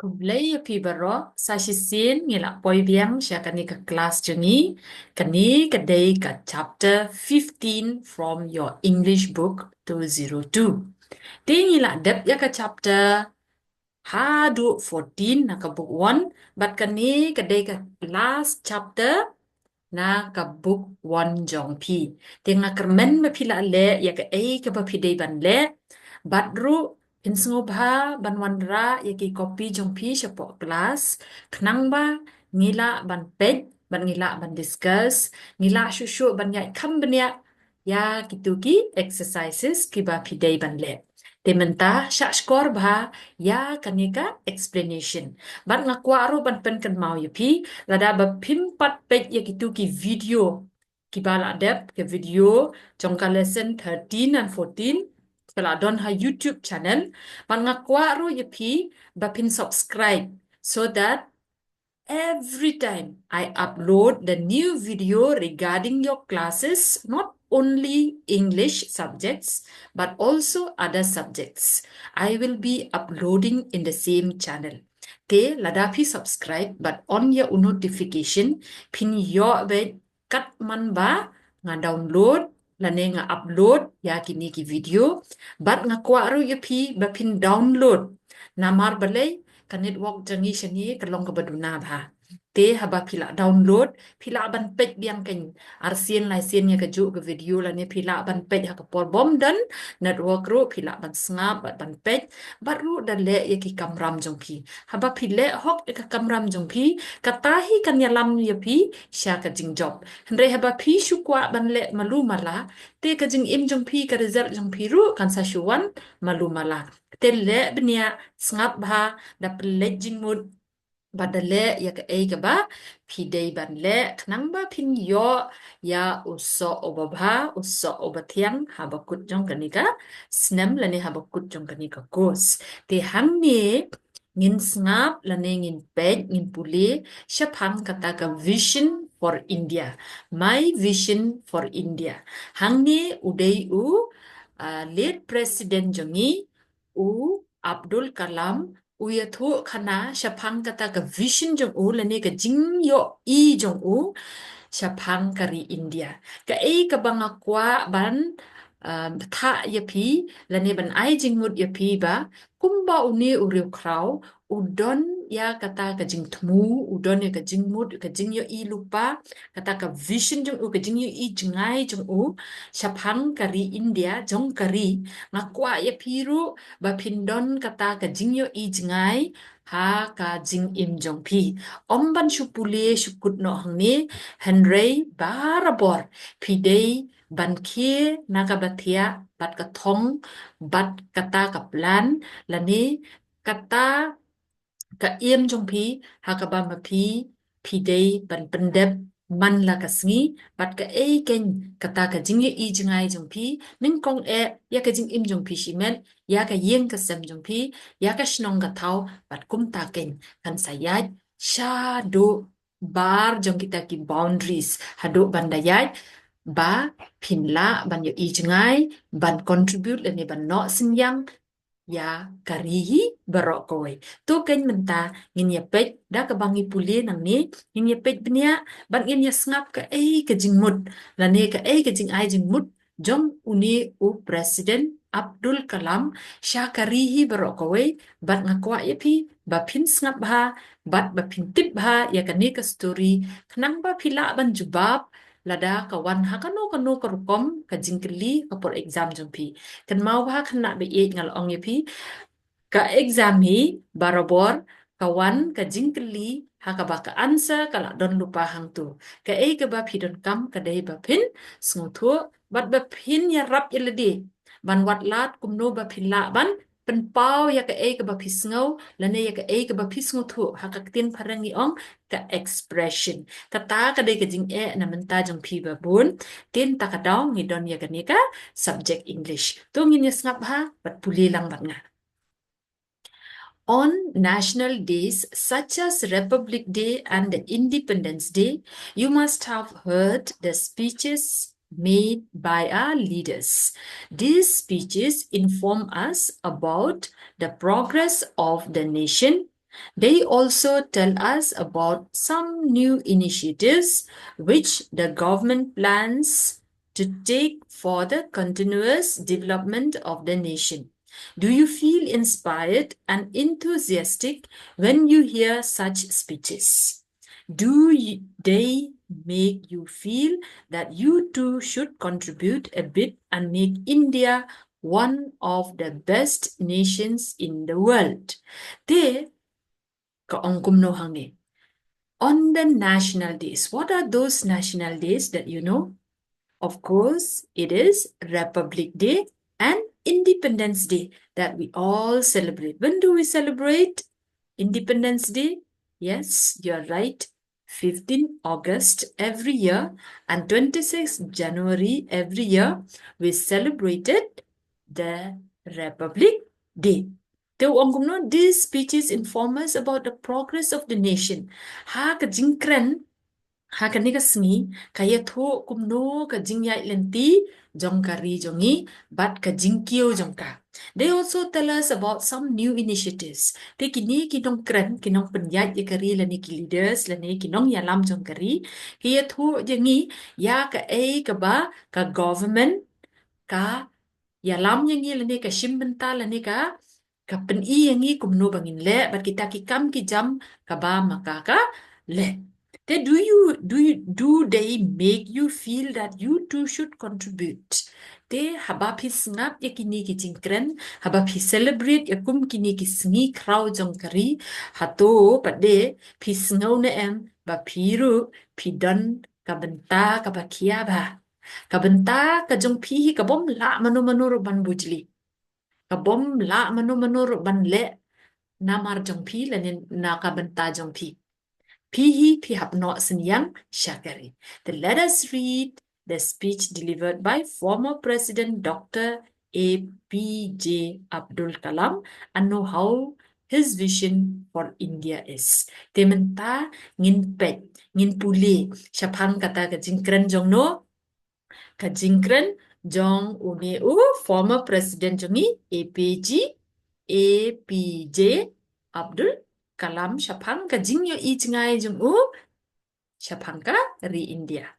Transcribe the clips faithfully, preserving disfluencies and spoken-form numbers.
Khublei ïa phi baroh, sa shisien ngi la poi biang sha kane ka class jong ngi, kane ka dei ka chapter fifteen from your English book two zero two. Te ngi la dep ïa ka chapter haduh fourteen na ka book one, bad kane ka dei ka last chapter na ka book one jong phi. Te nga kyrmen ba phi la leh ïa kaei kaba phi dei ban leh, bad ruh phin sngewbha ban wanrah ïa ki copy jong phi shapoh class, khnang ba ngi lah ban peit, bad ngi lah ban discuss, ngi lah shuh shuh ban ïaid kham bniah ïa kitu ki exercises kiba phi dei ban leh. Te mynta shah shkor bha ïa kane ka explanation. Bad nga kwah ruh ban pynkynmaw ïa phi, lada ba phim pat peit ïa kitu ki video kiba la dep, ki video jong ka lesson thirteen and fourteen, ka la don ha YouTube channel. Bad nga kwah ruh ïa phi ba phin subscribe, so that every time I upload the new video regarding your classes, not only English subjects, but also other subjects, I will be uploading in the same channel. Te lada phi subscribe bad on ïa u notification, phin ïoh beit katba man ba nga download lane nga upload ïa kine ki video. Bad nga kwah ruh ïa phi ba phin download. Namar balei? Ka network jong ngi shane ka long kaba duna bha. Te haba phi la download, phi lah ban peit biang kein arsien laisien ïa kajuh ka video, lane phi lah ban peit ha ka por bym don network ruh, phi lah ban sngap bad ban peit, bad ruh da leh ïa ki kamram jong phi. Haba phi leh hok ïa ka kamram jong phi, kata hi kan ïalam ïa phi sha ka jingjop. Hynrei haba phi shu kwah ban leh malu mala, te ka jingim jong phi, ka result jong phi ruh kan sa shu wan malu mala. Te leh bniah, sngap bha, da pynleit jingmut, bad da leh ïa kaei kaba phi dei ban leh, khnang ba phin ïoh ïa u soh uba bha, u soh uba thiang haba kut jong kane ka snem lane haba kut jong kane ka course. Te hangne ngin sngap lane ngin peit, ngin pule shaphang kata ka Vision for India, My Vision for India. Hangne u dei u, ah, late president jong ngi, u Abdul Kalam, u ïathuh khana shaphang kata ka vision jong u lane ka jingïohi jong u shaphang ka ri India. Kaei kaba nga kwah ban, ah, thah ïa phi lane ban ai jingmut ïa phi ba kumba une u riewkhraw u don ïa kata ka jingthmu, u don ïa ka jingmut, ka jingïohi lypa, kata ka vision jong u, ka jingïohi jngai jong u shaphang ka ri India jong ka ri. Nga kwah ïa phi ruh ba phin don kata ka jingïohi jngai ha ka jingim jong phi. Ym ban shu pule shu kut noh hangne, hynrei barabor phi dei ban khie na kaba thiah bad ka thong, bad kata ka plan lane kata ka im jong phi, ha kaba ma phi phi dei ban pyndep man la ka sngi, bad kaei kein kata ka jingïohi jngai jong phi, nyngkong eh ïa ka jingim jong phi shimet, ïa ka ïing ka sem jong phi, ïa ka shnong ka thaw, bad kumta kein kan sa ïaid shaduh bar jong kita ki boundaries, haduh ban da ïaid ba phin lah ban ïohi jngai, ban contribute lane ban noh synñiang ïa ka ri hi baroh kawei. To kein mynta ngin ïa peit, da kaba ngi pule nangne, ngin ïa peit bniah bad ngin ïa sngap kaei ka jingmut lane kaei ka jingai jingmut jong une u President Abdul Kalam sha ka ri hi baroh kawei. Bad nga kwah ïa phi ba phin sngap bha bad ba phin tip bha ïa kane ka story, khnang ba phi lah ban jubab lada ka wan ha kano kano ka rukom ka jingkylli ha ka por exam jong phi. Kynmaw bha, khynnah ba ïeit, nga la ong ïa phi, ka exam hi barabor ka wan ka jingkylli ha kaba ka answer ka la don lypa hangto. Kaei kaba phi donkam ka dei ba phin sngewthuh bad ba phin ïarap ïa lade ban wad lad kumno ba phin lah ban pynpaw ïa kaei kaba phi sngew lane ïa kaei kaba phi sngewthuh, ha ka ktien phareng ngi ong ka expression. Kata ka dei ka jingeh na bynta jong phi ba bun. Te mynta ka daw ngi don ïa kane ka subject English. To ngin ïa sngap bha bad pule lang bad nga. On national days such as Republic Day and the Independence Day, you must have heard the speeches made by our leaders. These speeches inform us about the progress of the nation, They also tell us about some new initiatives which the government plans to take for the continuous development of the nation. Do you feel inspired and enthusiastic when you hear such speeches? Do y- they make you feel that you too should contribute a bit and make India one of the best nations in the world? Te ka ong kumno hangne. On the national days. What are those national days that you know? Of course, it is Republic Day and Independence Day that we all celebrate. When do we celebrate Independence Day? Yes, you're right. fifteenth August every year and twenty-sixth January every year, we celebrated the Republic Day. Te u ong kumno, these speeches inform us about the progress of the nation. Ha ka jingkren ha kane ka sngi, ka ïathuh kumno ka jingïaid lynti jong ka ri jong ngi bad ka jingkiew jong ka. They also tell us about some new initiatives. Te kine ki nongkren, ki nongpynïaid ïa ka ri lane ki leaders lane ki nongïalam jong ka ri, ki ïathuh ïa ngi ïa kaei kaba ka government ka ïalam ïa ngi lane ka shim bynta lane ka ka pyni ïa ngi kumno ba ngin leh bad kita ki kam ki jam kaba ma ka ka leh. Te do you do you do they make you feel that you too should contribute? Te haba phi sngap ïa kine ki jingkren, haba phi celebrate ïa kum kine ki sngi khraw jong ka ri, hato pat de phi sngew ne em ba phi ruh phi don ka bynta kaba khia bha? Ka bynta ka jong phi hi ka bym lah mano mano ruh ban bujli. Ka bym lah mano mano ruh ban leh namar jong phi lane na ka bynta jong phi. Phi hi phi hap noh synñiang sha ka ri. Then let us read the speech delivered by former President Doctor A P J Abdul Kalam and know how his vision for India is. Te mynta ngin peit, ngin pule shaphang kata ka jingkren jong no, ka jingkren jong une u former president jong ngi, A P J, A P J Abdul Kalam shaphang ka jingïohi jngai jong u shaphang ka ri India.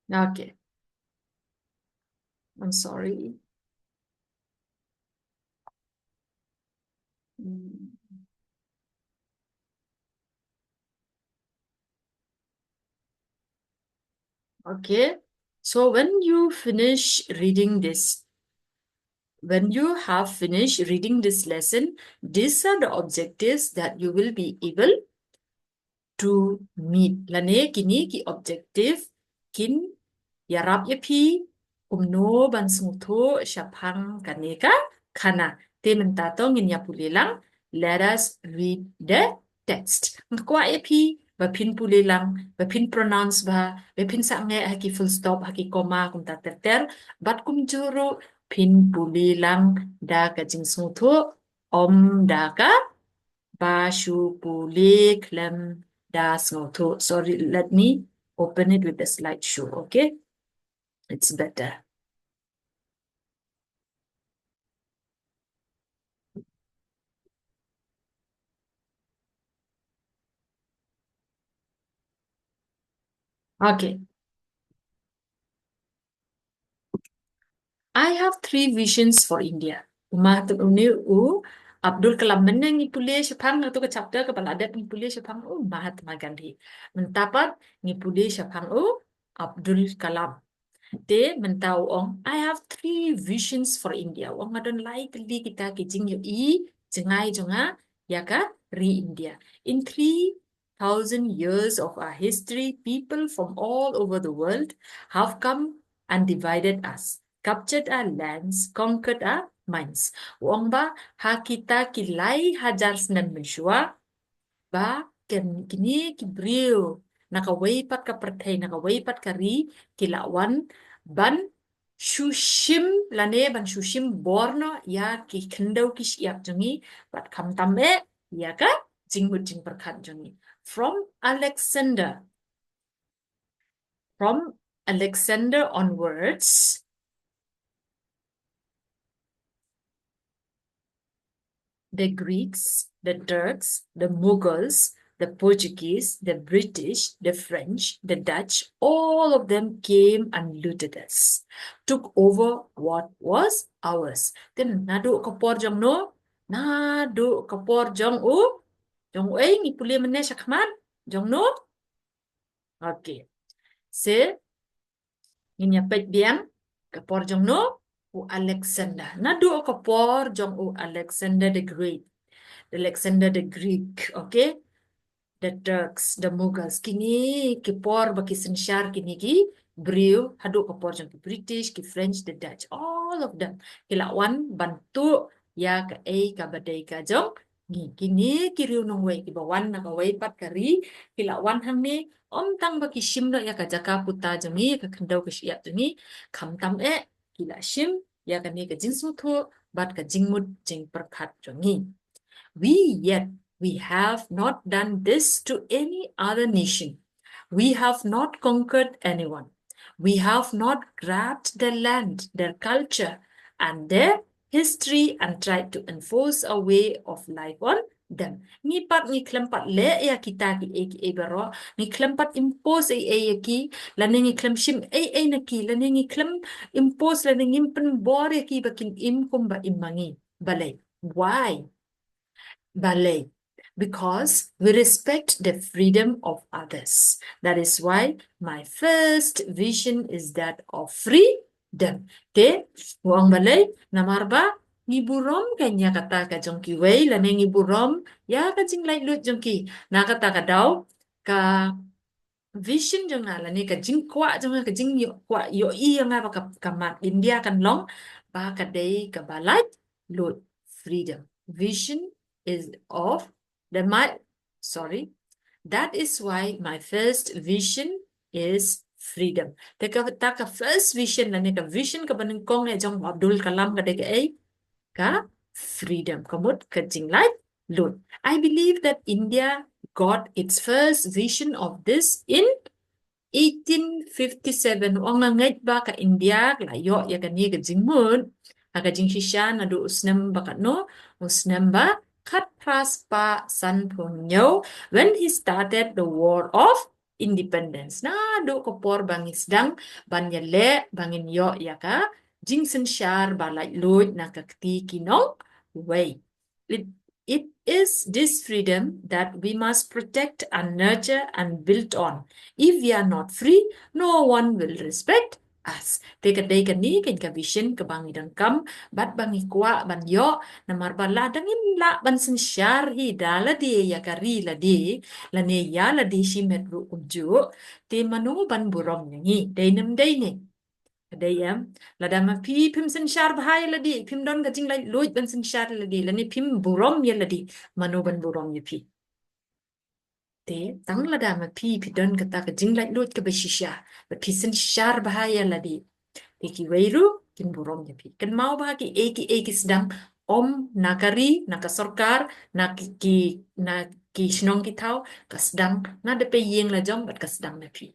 Okay. I'm sorry. Mm. Okay. So when you finish reading this, when you have finished reading this lesson, these are the objectives that you will be able to meet. Lane kine ki objective kin ïarap ïa phi kumno ban sngewthuh shaphang kane ka khana. Te mynta to ngin ïa pule lang. Let us read the text. Nga kwah ïa phi ba phin pule lang, ba phin pronounce bha, ba phin sangeh ha ki full stop, ha ki comma, kumta ter ter. Bad kumjuh ruh phin pule lang da ka jingsngewthuh, ym da ka ba shu pule khlem da sngewthuh. Sorry, let me open it with the slideshow, okay? It's better. Okay. I have three visions for India. U Mahatma, une u Abdul Kalam, mynne ngi pule shaphang, to ka chapter kaba la dep ngi pule shaphang u Mahatma Gandhi. Mynta pat ngi pule shaphang u Abdul Kalam. Te mynta u ong, I have three visions for India. U ong nga don lai tylli kita ki jingïohi jngai jong nga ïa ka ri India. In three thousand years of our history, people from all over the world have come and divided us, captured our lands, conquered our minds. U ong ba ha kita ki lai hajar snem mynshuwa, ba ken kine ki briew na kawei pat ka pyrthei, na kawei pat ka ri, ki la wan ban shu shim lane ban shu shim bor noh ïa ki khyndew ki shyiap jong ngi, bad khamtam eh ïa ka jingmut jingpyrkhat jong ngi. From Alexander From Alexander onwards, the Greeks, the Turks, the Mughals, the Portuguese, the British, the French, the Dutch, all of them came and looted us, took over what was ours. Te naduh ka por jong no, naduh ka por jong u, jong u ei ngi pule mynne shakhmat, jong no. Okay. Se, ngin ïa peit biang ka por jong no, u Alexander. Naduh ka por jong u Alexander the Great, Alexander the Greek, okay? The Turks, the Mughals, kine ki por ba ki synshar kine ki briew, haduh ka por jong ki British, ki French, the Dutch, all of them. Ki la wan ban tuh ïa kaei kaba dei ka jong ngi. Kine ki riew nongwei kiba wan na kawei pat ka ri, ki la wan hangne, ym tang ba ki shim noh ïa ka jaka puta jong ngi, ka khyndew ka shyiap jong ngi, khamtam eh, ki la shim ïa kane ka jingsngewthuh bad ka jingmut jingpyrkhat jong ngi. We yet, we have not done this to any other nation. We have not conquered anyone. We have not grabbed their land, their culture, and their history and tried to enforce a way of life on them. Ngi pat ngi khlem pat leh ïa kita kiei kiei baroh, ngi khlem pat impose ei ei ïa ki, lane ngi khlem shim ei ei na ki, lane ngi khlem impose, lane ngim pynbor ïa ki ba kin im kumba im ma ngi. Balei? Why? Balei? Because we respect the freedom of others. That is why my first vision is that of freedom. Te, u ong balei, namar ba ngi burom kein ïa kata ka jong kiwei, lane ngi burom ïa ka jinglaitluid jong ki. Na kata ka daw, ka vision jong nga, lane ka jingkwah jong nga, ka jingïoh, kwah ïohi ïa nga ba ka, ka mat India kan long ba ka dei kaba laitluid, freedom. Vision is of the, my, sorry. That is why my first vision is freedom. Te kata ka first vision, lane ka vision kaba nyngkong eh jong u Abdul Kalam ka dei kaei? Ka freedom. Ka mut ka jinglaitluid. I believe that India got its first vision of this in eighteen fifty-seven. U ong nga ngeit ba ka India ka la ïoh ïa kane ka jingmut ha ka jingshisha naduh u snem ba katno, u snem ba khatphra spah sanphew hynñiew, when he started the War of Independence. Naduh ka por ba ngi sdang ban ïaleh ba ngin ïoh ïa ka jingsynshar ba laitluid na ka kti ki nongwei. It, it is this freedom that we must protect and nurture and build on. If we are not free, no one will respect us. Te ka dei kane kein ka vision kaba ngi donkam bad ba ngi kwah ban ïoh, namar ba lada ngim lah ban synshar hi da lade ïa ka ri lade, lane ïa lade shimet ruh kumjuh, te mano ban burom ïa ngi? Dei ne ym dei ne? Ka dei, em? Lada ma phi phim synshar bha ïa lade, phim don ka jinglaitluid ban synshar ïa lade, lane phim burom ïa lade, mano ban burom ïa phi? Te tang lada ma phi phi don kata ka jinglaitluid kaba shisha, ba phi synshar bha ïa lade, te kiwei ruh kin burom ïa phi. Kynmaw ba kiei kiei ki sdang, ym na ka ri, na ka sorkar, na ki, ki, na ki shnong ki thaw, ka sdang na da pei ïing la jong bad ka sdang na phi.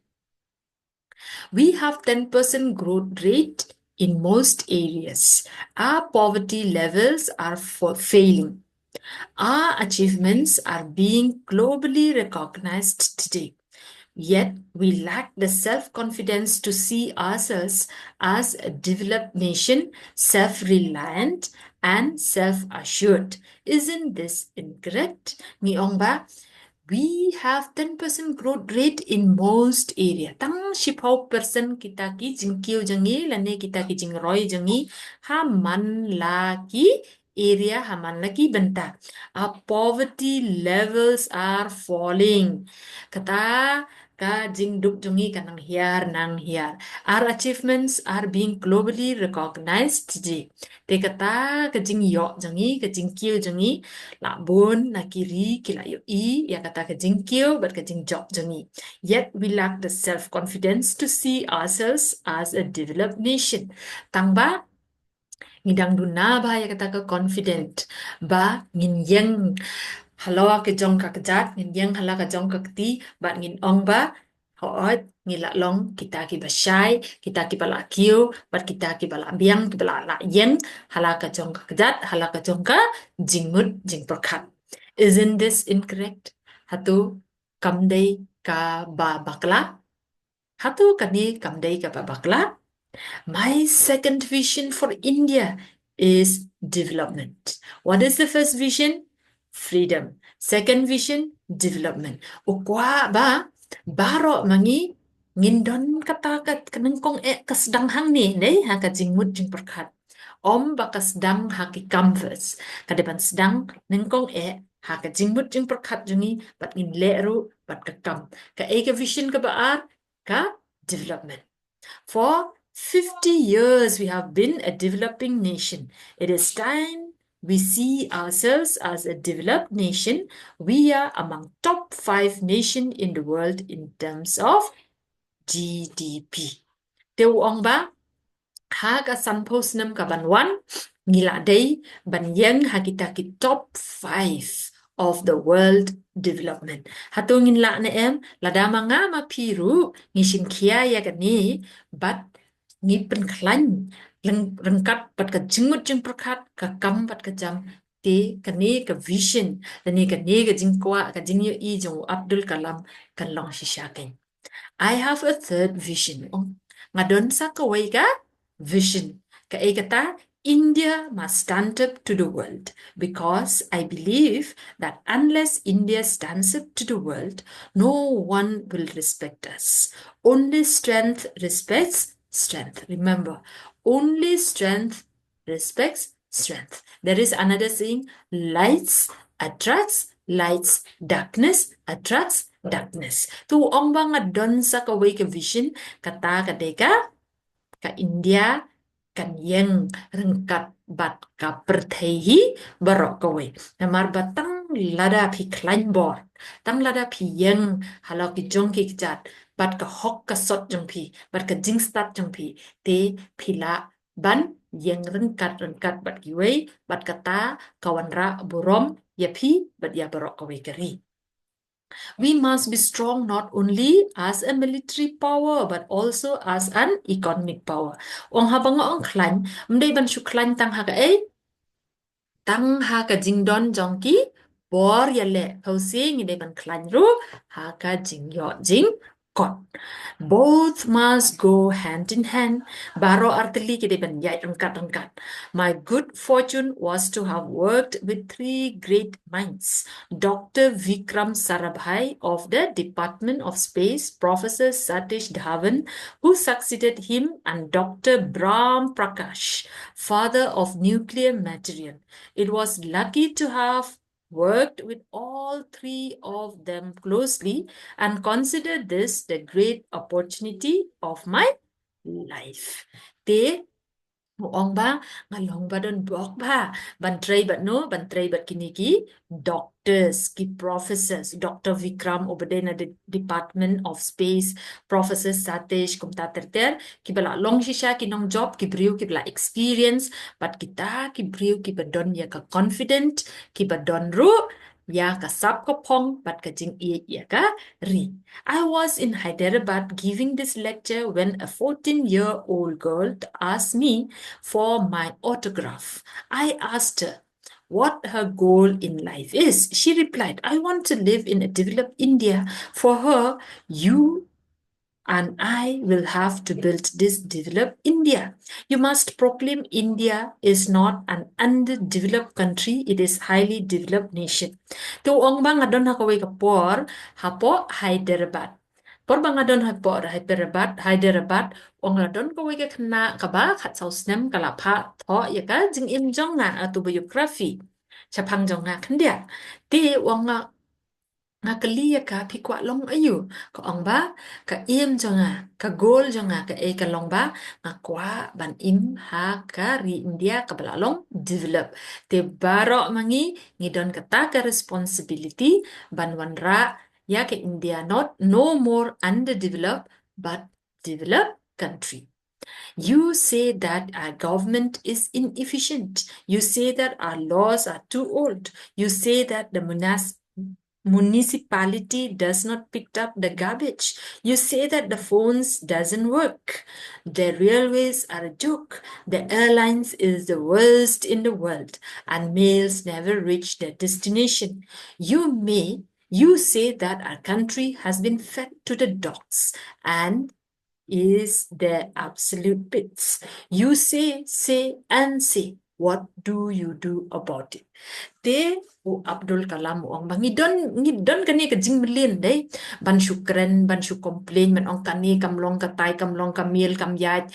We have ten percent growth rate in most areas. Our poverty levels are fa-, failing. Our achievements are being globally recognized today. Yet, we lack the self-confidence to see ourselves as a developed nation, self-reliant and self-assured. Isn't this incorrect? Ngi ong ba, we have ten percent growth rate in most area. Tang shiphew percent kita ki jingkiew jong ngi, lane kita ki jingroi jong ngi, ha man la ki area, ha man la ki bynta. Our poverty levels are falling. Kata ka jingduk jong ngi ka nang hiar, nang hiar. Our achievements are being globally recognized today. Te kata ka jingïoh jong ngi, ka jingkiew jong ngi, la bun na ki ri ki la ïohi ïa kata ka jingkiew bad ka jingjop jong ngi. Yet we lack the self-confidence to see ourselves as a developed nation. Tang ba ngi dang duna bha ïa kata ka confident ba ngin ïeng ha la ka jong ka kjat, ngin ïeng ha la ka jong ka kti, bad ngin ong ba Hooid, ngi la long kita kiba shai, kita kiba la kiew, bad kita kiba la biang, kiba la la ïeng ha la ka jong ka kjat, ha la ka jong ka jingmut jingpyrkhat. Isn't this incorrect? Hato kam dei kaba bakla? Hato kane kam dei kaba bakla? My second vision for India is development. What is the first vision? Freedom. Second vision, development. U kwah ba baroh ma ngi ngin don kata ka, ka nyngkong eh ka sdang hangne, ne, ha ka jingmut jingpyrkhat. Ym ba ka sdang ha ki kam first. Ka dei ban sdang nyngkong eh ha ka jingmut jingpyrkhat jong ngi, bad ngin leh ruh bad ka kam. Kaei ka vision kaba ar? Ka development. For fifty years, we have been a developing nation. It is time we see ourselves as a developed nation. We are among top five nation in the world in terms of G D P. Te u ong ba, ha ka sanphew snem kaban wan, ngi la dei ban ïeng ha kita ki top five of the world development. Hato ngin lah ne em? Lada ma nga ma phi ruh ngi shim khia ïa kane, bad ngi pynkhlaiñ leng-, ryngkat bad ka jingmut jingpyrkhat, ka kam bad ka jam, te kane ka vision, lane kane ka jingkwah, ka jingïohi jong u Abdul Kalam kan long shisha keiñ. I have a third vision. Oh, nga don sa kawei ka vision. Kaei kata? India must stand up to the world, because I believe that unless India stands up to the world, no one will respect us. Only strength respects strength. Remember, only strength respects strength. There is another saying, lights attracts lights, darkness attracts darkness. Te u ong ba nga don sa kawei ka vision, kata ka dei ka, ka India kan ïeng ryngkat bad ka pyrthei hi baroh kawei. Namar ba tang lada phi khlaiñ bor, tang lada phi ïeng halor ki jong ki kjat, bad ka hok ka sot jong phi, bad ka jingstad jong phi, te phi lah ban ïeng ryngkat ryngkat bad kiwei, bad kata ka wanrah burom ïa phi bad ïa baroh kawei ka ri. We must be strong not only as a military power but also as an economic power. Ong haba nga ong khlaiñ, ym dei ban shu khlaiñ tang ha kaei? Tang ha ka jingdon jong ki bor ïaleh, hynrei ngi dei ban khlaiñ ruh ha ka jingïoh jingkot. Both must go hand in hand. Baroh artylli ki dei ban ïaid ryngkat ryngkat. My good fortune was to have worked with three great minds, Doctor Vikram Sarabhai of the Department of Space, Professor Satish Dhawan, who succeeded him, and Doctor Ram Prakash, father of nuclear material. It was lucky to have worked with all three of them closely and consider this the great opportunity of my life. Te u ong ba nga long ba don bok ba ban trei bad no, ban trei bad kine ki doctors, ki professors, Doctor Vikram uba dei na de-, Department of Space, Professor Satish, kumta ter ter, kiba la long shisha ki nongjop, ki briew kiba la experience, bad kita ki briew kiba don ïa ka confident, kiba don ruh ïa ka sap ka phong bad ka jingïeit ïa ka ri. I was in Hyderabad giving this lecture when a fourteen-year-old girl asked me for my autograph. I asked her what her goal in life is. She replied, "I want to live in a developed India." For her, you and I will have to build this developed India. You must proclaim India is not an underdeveloped country, it is highly developed nation. Te u ong ba nga don ha kawei ka por hapoh Hyderabad. Por ba nga don hapoh Hyderabad, Hyderabad, u ong la don kawei ka khynnah kaba khatsaw snem ka la phah thoh ïa ka jingim jong nga, autobiography, shaphang jong nga khyndiat. Te u ong nga, nga kylli ïa ka, phi kwah long aïu? Ka ong ba ka aim jong nga, ka goal jong nga, kaei ka long ba nga kwah ban im ha ka ri India kaba la long develop. Te baroh ma ngi ngi don kata ka responsibility ban wanrah ïa ka India not, no more underdeveloped but developed country. You say that our government is inefficient. You say that our laws are too old. You say that the munas-, municipality does not pick up the garbage. You say that the phones doesn't work. The railways are a joke. The airlines is the worst in the world, and mails never reach their destination. You may, you say that our country has been fed to the dogs and is the absolute pits. You say, say and say. What do you do about it? Te u Abdul Kalam u ong ba ngi don, ngi don kane ka jingmlien dei ban shu kren, ban shu complain, ban ong kane kam long katai, kam long ka mail, kam ïaid.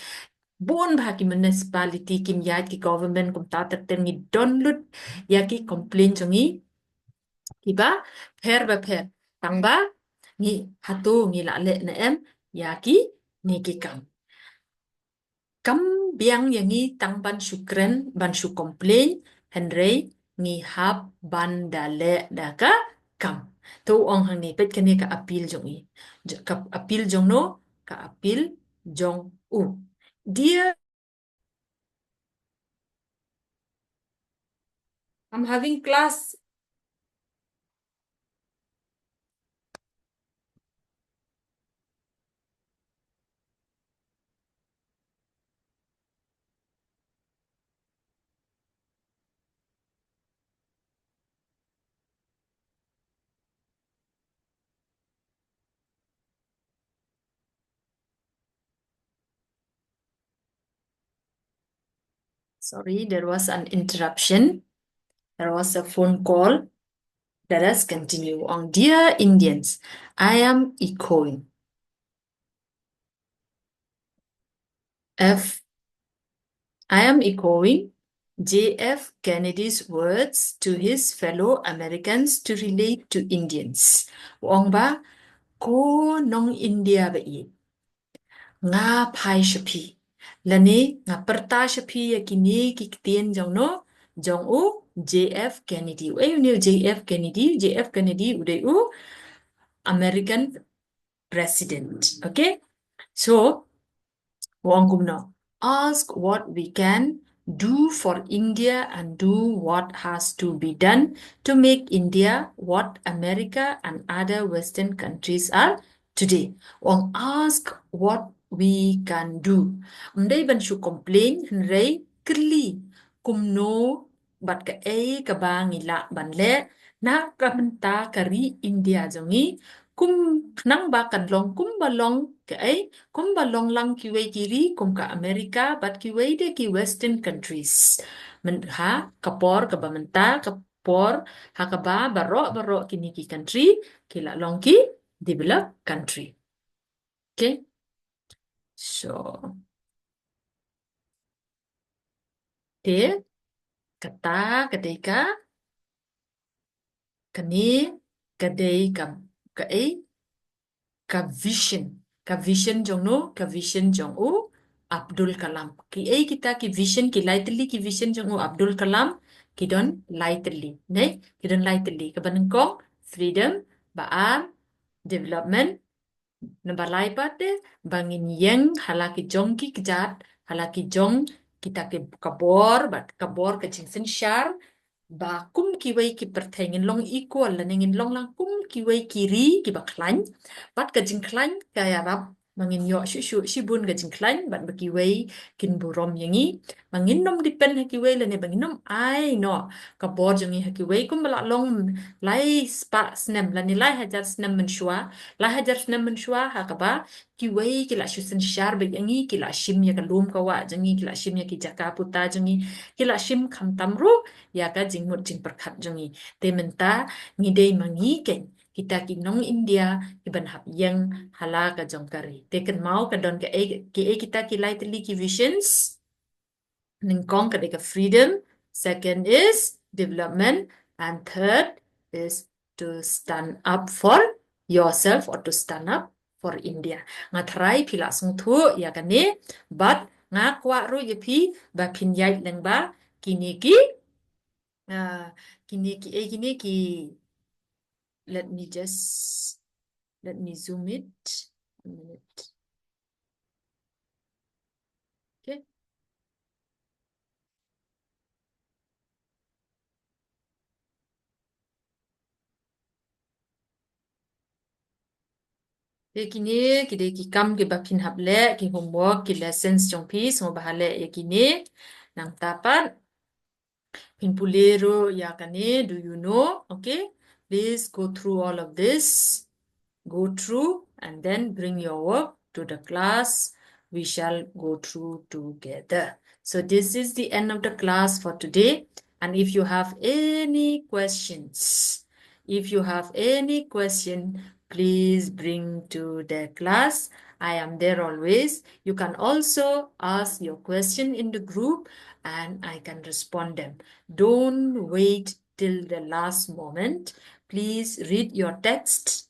Bun bha ki municipality kim ïaid, ki government kumta ter ter, ngi don lut ïa ki complain jong ngi kiba pher ba pher. Tang ba ngi, hato ngi lah leh ne em ïa kine ki kam? Kam biang ïa ngi tang ban shu kren, ban shu complain, hynrei ngi hap ban da leh da ka kam. To u ong hangne, peit kane ka appeal jong i. J-, ka appeal jong no, ka appeal jong u. Dear, I'm having class. Sorry, there was an interruption. There was a phone call. Let us continue on. Dear Indians, I am echoing. F, I am echoing J F Kennedy's words to his fellow Americans to relate to Indians. U ong ba, ko nong India ba ïeit, nga phai sha phi, lane nga pyrta sha phi ïa kine ki ktien jong no, jong u J F Kennedy. U ei une u J F Kennedy? U J F Kennedy u dei u American president. Okay? So, u ong kumno? Ask what we can do for India and do what has to be done to make India what America and other Western countries are today. U ong ask what we can do. Ym dei ban shu complain, hynrei kylli kumno bad kaei kaba ngi lah ban leh na ka bynta ka ri India jong ngi, kum, khnang ba kan long kumba long kaei, kumba long lang kiwei ki ri kum ka America bad kiwei de ki Western countries. Myn-, ha ka por kaba mynta, ka por ha kaba baroh baroh kine ki country ki la long ki developed country. Okay? So, te kata ka dei ka, kane ka dei ka, kaei, ka vision. Ka vision jong no, ka vision jong u Abdul Kalam. Kiei kita ki vision, ki lai tylli ki vision jong u Abdul Kalam? Ki don lai tylli. Ne? Ki don lai tylli. Kaba nyngkong, freedom, ba ar, development, naba lai pat de, ba ngin ïeng ha la ki jong ki kjat, ha la ki jong kita ki ka bor, bad ka bor ka jingsynshar, ba kum kiwei ki pyrthei ngin long equal, lane ngin long lang kum kiwei ki ri kiba khlaiñ, bad ka jingkhlaiñ ka ïarap ba ngin ïoh shuh shuh shibun ka jingkhlaiñ, bad ba kiwei kin burom ïa ngi, ba ngin ym depend ha kiwei, lane ba ngin ym ai noh ka bor jong ngi ha kiwei, kumba la long lai spah snem, lane lai hajar snem mynshuwa, lai hajar snem mynshuwa, ha kaba kiwei ki la shu synshar beit ïa ngi, ki la shim ïa ka lum ka wah jong ngi, ki la shim ïa ki jaka puta jong ngi, ki la shim khamtam ruh ïa ka jingmut jingpyrkhat jong ngi. Te mynta ngi dei ma ngi keiñ kita ki nong India kiban hap ïeng ha la ka jong ka ri. Te kynmaw ka don kaei, kiei kita ki lai tylli ki visions. Nyngkong ka dei ka freedom, second is development, and third is to stand up for yourself or to stand up for India. Nga tharai phi la sngewthuh ïa kane, bad nga kwah ruh ïa phi ba phin ïaid lyngba kine ki, ah, kine ki, eh, kine ki, let me just, let me zoom it. A minute. Okay. Te kine ki dei ki kam kiba phin hap leh, ki homework, ki lessons jong phi, sngewbha leh ïa kine. Nangta pat phin pule ruh ïa kane, do you know? Okay, please go through all of this. Go through and then bring your work to the class. We shall go through together. So this is the end of the class for today. And if you have any questions, if you have any question, please bring to the class. I am there always. You can also ask your question in the group and I can respond them. Don't wait till the last moment. Please read your text.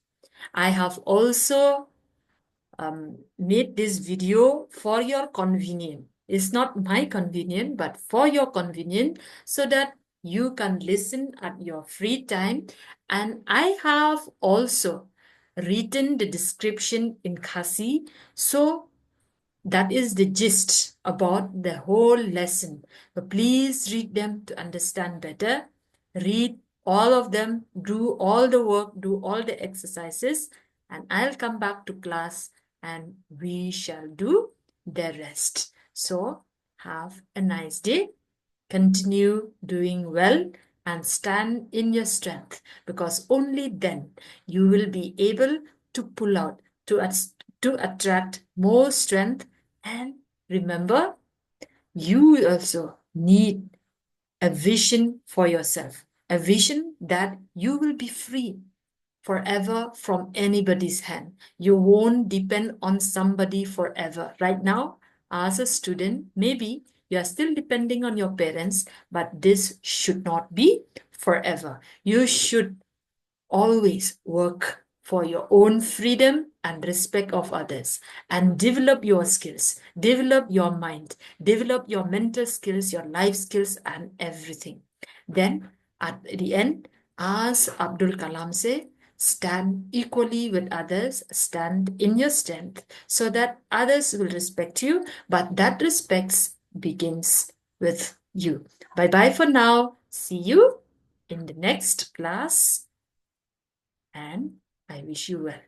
I have also, um, made this video for your convenience. It's not my convenience, but for your convenience, so that you can listen at your free time. And I have also written the description in Khasi, so that is the gist about the whole lesson. But please read them to understand better. Read all of them, do all the work, do all the exercises, and I'll come back to class and we shall do the rest. So, have a nice day. Continue doing well and stand in your strength, because only then you will be able to pull out, to at-, to attract more strength. And remember, you also need a vision for yourself, a vision that you will be free forever from anybody's hand. You won't depend on somebody forever. Right now, as a student, maybe you are still depending on your parents, but this should not be forever. You should always work for your own freedom and respect of others, and develop your skills, develop your mind, develop your mental skills, your life skills, and everything. Then at the end, as Abdul Kalam say, stand equally with others, stand in your strength, so that others will respect you, but that respect begins with you. Bye bye for now. See you in the next class, and I wish you well.